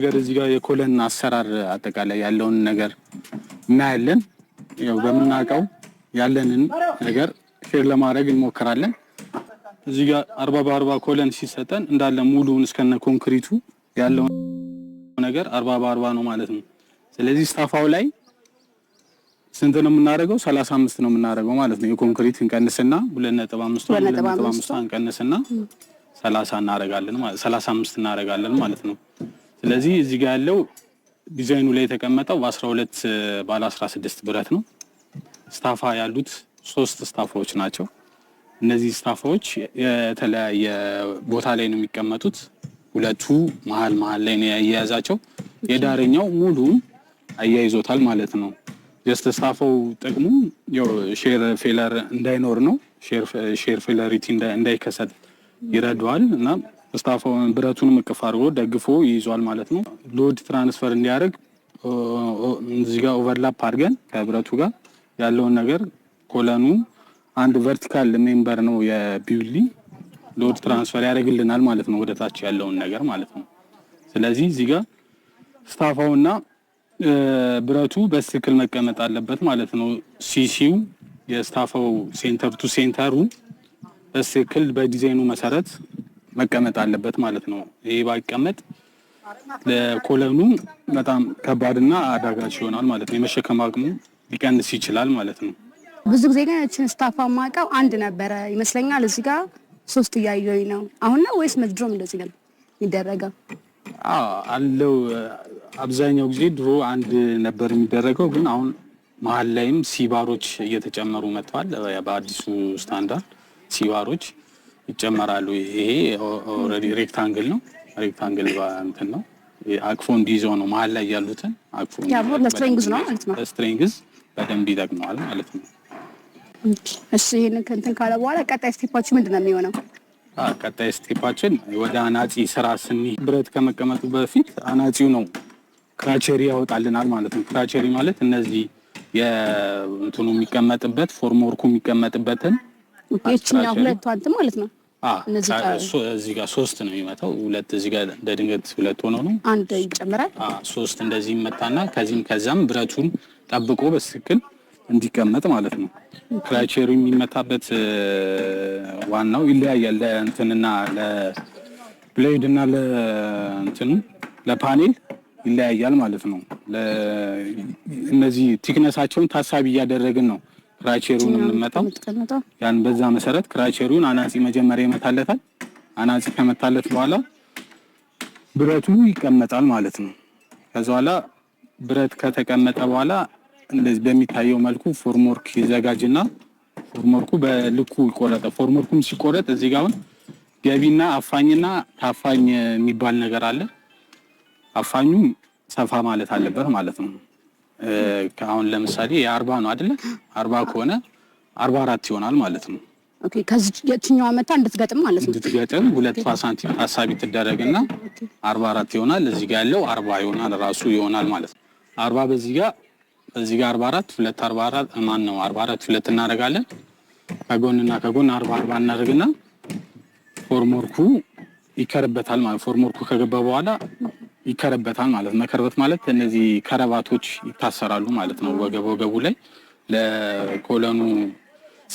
ነገር እዚህ ጋር የ column አሰራር አጠቃላይ ያለውን ነገር እናያለን። ያው በምናውቀው ያለንን ነገር share ለማድረግ እንሞክራለን። እዚህ ጋር 40 በ40 column ሲሰጠን እንዳለ ሙሉውን እስከነ ኮንክሪቱ ያለው ነገር 40 በ40 ነው ማለት ነው። ስለዚህ ስታፋው ላይ ስንት ነው የምናደርገው? 35 ነው የምናደርገው ማለት ነው። የኮንክሪት እንቀንስና 2.5፣ 2.5 እንቀንስና 30 እናደርጋለን ማለት 35 እናደርጋለን ማለት ነው። ስለዚህ እዚህ ጋር ያለው ዲዛይኑ ላይ የተቀመጠው በ12 ባለ 16 ብረት ነው። ስታፋ ያሉት ሶስት ስታፋዎች ናቸው። እነዚህ ስታፋዎች የተለያየ ቦታ ላይ ነው የሚቀመጡት። ሁለቱ መሀል መሀል ላይ ነው ያያያዛቸው። የዳረኛው ሙሉን አያይዞታል ማለት ነው። Just ስታፋው ጥቅሙ ያው shear failure እንዳይኖር ነው። Shear failure እንዳይከሰት ይረዳዋል እና ስታፋውን ብረቱንም እቅፍ አድርጎ ደግፎ ይይዟል ማለት ነው። Load transfer እንዲያደርግ እዚህ ጋር overlap አድርገን ከብረቱ ጋር ያለውን ነገር column ኑ አንድ vertical member ነው የ building፣ load transfer ያደርግልናል ማለት ነው፣ ወደ ታች ያለውን ነገር ማለት ነው። ስለዚህ እዚህ ጋር ስታፋውና ብረቱ በትክክል መቀመጥ አለበት ማለት ነው። ሲሲው የስታፋው center to center ኡ በትክክል በዲዛይኑ መሰረት መቀመጥ አለበት ማለት ነው። ይሄ ባይቀመጥ ለ column ኑ በጣም ከባድና አዳጋች ይሆናል ማለት ነው። የመሸከም አቅሙ ሊቀንስ ይችላል ማለት ነው። ብዙ ጊዜ ግን እችን ስታፋ ማውቀው አንድ ነበረ ይመስለኛል። እዚህ ጋር ሶስት እያየሁኝ ነው። አሁን ነው ወይስ ድሮም እንደዚህ ነው የሚደረገው? አዎ፣ አለው። አብዛኛው ጊዜ ድሮ አንድ ነበር የሚደረገው፣ ግን አሁን መሀል ላይም C bar ኦች እየተጨመሩ መጥተዋል። በአዲሱ standard C bar ኦች ይጨመራሉ። ይሄ already rectangle ነው። Rectangle እንትን ነው፣ አቅፎ እንዲይዘው ነው። መሀል ላይ ያሉትን አቅፎ ያው ለ strength ነው ማለት ነው። ለ strength በደንብ ይጠቅመዋል ማለት ነው። እሺ፣ ይሄንን ከእንትን ካለ በኋላ ቀጣይ step ኣችን ምንድን ነው የሚሆነው? ቀጣይ step ኣችን ወደ አናጺ ስራ ስንሄድ ብረት ከመቀመጡ በፊት አናጺው ነው criteria ያወጣልናል ማለት ነው። Criteria ማለት እነዚህ የእንትኑ የሚቀመጥበት formwork ኡ የሚቀመጥበትን የችኛው ሁለቱ እንትን ማለት ነው። እነዚህ እዚህ ጋር ሶስት ነው የሚመታው። ሁለት እዚህ ጋር እንደ ድንገት ሁለት ሆኖ ነው። አንድ ይጨምራል። ሶስት እንደዚህ ይመታና ከዚህም ከዛም ብረቱን ጠብቆ በትክክል እንዲቀመጥ ማለት ነው። Criteria የሚመታበት ዋናው ይለያያል። ለእንትንና ለ plywood እና ለእንትኑ ለፓኔል ይለያያል ማለት ነው። እነዚህ thickness ኣቸውን ታሳቢ እያደረግን ነው criteria ውን የምንመታው። ያን በዛ መሰረት criteria ውን አናጺ መጀመሪያ ይመታለታል። አናጺ ከመታለት በኋላ ብረቱ ይቀመጣል ማለት ነው። ከዛ በኋላ ብረት ከተቀመጠ በኋላ እንደዚህ በሚታየው መልኩ formwork ይዘጋጅና formwork ኡ በልኩ ይቆረጣል። Formwork ኩም ሲቆረጥ እዚህ ጋር አሁን ገቢና አፋኝና ታፋኝ የሚባል ነገር አለ። አፋኙ ሰፋ ማለት አለበት ማለት ነው። አሁን ለምሳሌ የ40 ነው አይደለ? 40 ከሆነ 44 ይሆናል ማለት ነው። Okay፣ ከዚህ የትኛዋ መታ እንድትገጥም ማለት ነው። እንድትገጥም 2 ሳንቲም ታሳቢ ትደረግና 44 ይሆናል። እዚህ ጋር ያለው 40 ይሆናል፣ ራሱ ይሆናል ማለት ነው። 40 በዚህ ጋር 44፣ ሁለት 44 ማን ነው፣ 44 ሁለት እናደርጋለን። ከጎንና ከጎን 40 40 እናደርግና formwork ኡ ይከርበታል ማለት፣ formwork ኡ ከገባ በኋላ ይከረበታል ማለት ነው። መከርበት ማለት እነዚህ ከረባቶች ይታሰራሉ ማለት ነው። ወገብ ወገቡ ላይ ለ column ኑ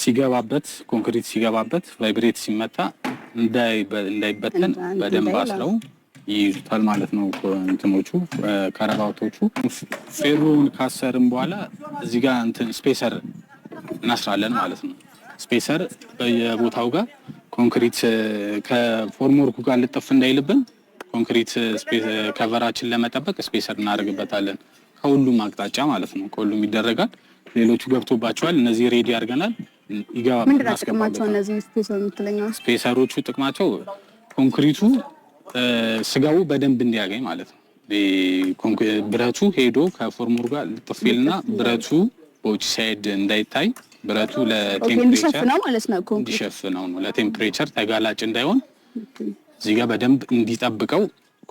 ሲገባበት፣ ኮንክሪት ሲገባበት vibrate ሲመታ እንዳይበተን በደንብ አስረው ይይዙታል ማለት ነው። እንትኖቹ ከረባቶቹ ፌሮውን ካሰርን በኋላ እዚህ ጋር እንትን spacer እናስራለን ማለት ነው። Spacer በየቦታው ጋር ኮንክሪት ከ formwork ኡ ጋር ልጥፍ እንዳይልብን ኮንክሪት cover ኣችን ለመጠበቅ spacer እናደርግበታለን። ከሁሉም አቅጣጫ ማለት ነው። ከሁሉም ይደረጋል። ሌሎቹ ገብቶባቸዋል። እነዚህ ready አድርገናል። ይገባ ምንድን ነው ጥቅማቸው እነዚህ spacer የምትለኛው? Spacer ኦቹ ጥቅማቸው ኮንክሪቱ ስጋው በደንብ እንዲያገኝ ማለት ነው። ብረቱ ሄዶ ከ formwork ጋር ልጥፍ ይልና ብረቱ በውጭ side እንዳይታይ ብረቱ ለ temperature እንዲሸፍነው ማለት ነው። እንዲሸፍነው ነው። ለ temperature ተጋላጭ እንዳይሆን እዚህ ጋር በደንብ እንዲጠብቀው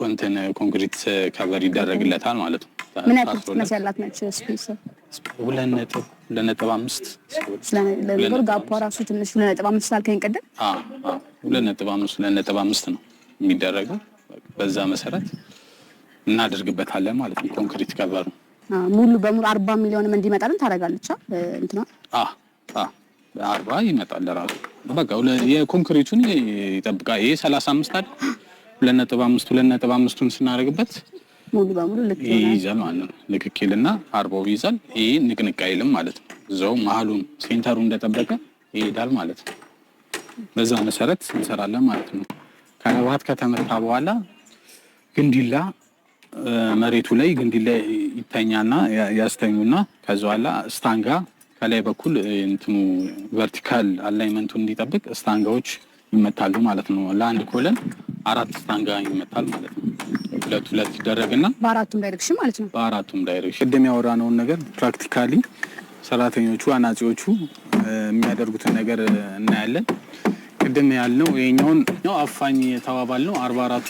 እንትን concrete cover ይደረግለታል ማለት ነው። ምን ያክል thickness ያላት ነች spacer? 2.5። ለነገሩ gap ኧ ራሱ ትንሽ 2.5 ስላልከኝ ቅድም። 2.5፣ 2.5 ነው የሚደረገው። በዛ መሰረት እናደርግበታለን ማለት ነው። ኮንክሪት cover ኡ ሙሉ በሙሉ 40 ሚሊዮንም እንዲመጣልን ታደርጋለች። እንትና አ 40 ይመጣል ለራሱ፣ በቃ የኮንክሪቱን ይጠብቃል። ይሄ 35 አይደል? 2.5 2.5ቱን ስናደርግበት ሙሉ በሙሉ ልክ ይይዛል ማለት ነው። ልክክ ይልና 40ው ይይዛል። ይሄ ንቅንቅ አይልም ማለት ነው። እዛው መሀሉን center ኡ እንደጠበቀ ይሄዳል ማለት ነው። በዛ መሰረት እንሰራለን ማለት ነው። ከረባት ከተመታ በኋላ ግንዲላ መሬቱ ላይ ግንዲላ ይተኛና ያስተኙና ከዛ በኋላ ስታንጋ ከላይ በኩል እንትኑ vertical alignment ኡን እንዲጠብቅ ስታንጋዎች ይመታሉ ማለት ነው። ለአንድ column አራት ስታንጋ ይመታል ማለት ነው። ሁለት ሁለት ይደረግና በአራቱም direction ማለት ነው። በአራቱም direction ቅድም ያወራነውን ነገር practically ሰራተኞቹ አናጺዎቹ የሚያደርጉትን ነገር እናያለን። ቅድም ያልነው ይሄኛውን ነው አፋኝ የተባባልነው 44ቱ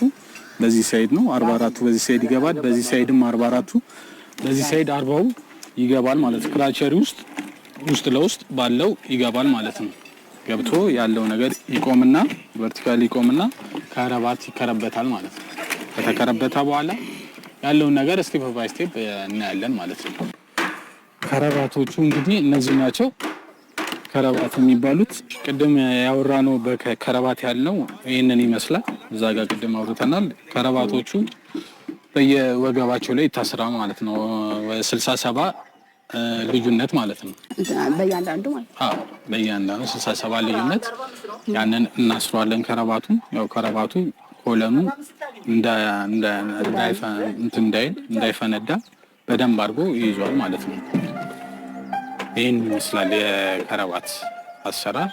በዚህ side ነው። 44ቱ በዚህ side ይገባል። በዚህ side ም 44ቱ በዚህ side 40ው ይገባል ማለት ነው። ክራቸሪ ውስጥ ውስጥ ለውስጥ ባለው ይገባል ማለት ነው። ገብቶ ያለው ነገር ይቆምና vertically ይቆምና ከረባት ይከረበታል ማለት ነው። ከተከረበተ በኋላ ያለውን ነገር step by step እናያለን ማለት ነው። ከረባቶቹ እንግዲህ እነዚህ ናቸው። ከረባት የሚባሉት ቅድም ያወራነው በከረባት ያልነው ይህንን ይመስላል። እዛ ጋር ቅድም አውርተናል። ከረባቶቹ በየወገባቸው ላይ ይታሰራል ማለት ነው። 67 ልዩነት ማለት ነው። በእያንዳንዱ ማለት አዎ፣ በእያንዳንዱ 67 ልዩነት ያንን እናስረዋለን። ከረባቱ ያው ከረባቱ column ኡ እንዳይል እንዳይፈነዳ በደንብ አድርጎ ይይዟል ማለት ነው። ይህን ይመስላል የከረባት አሰራር።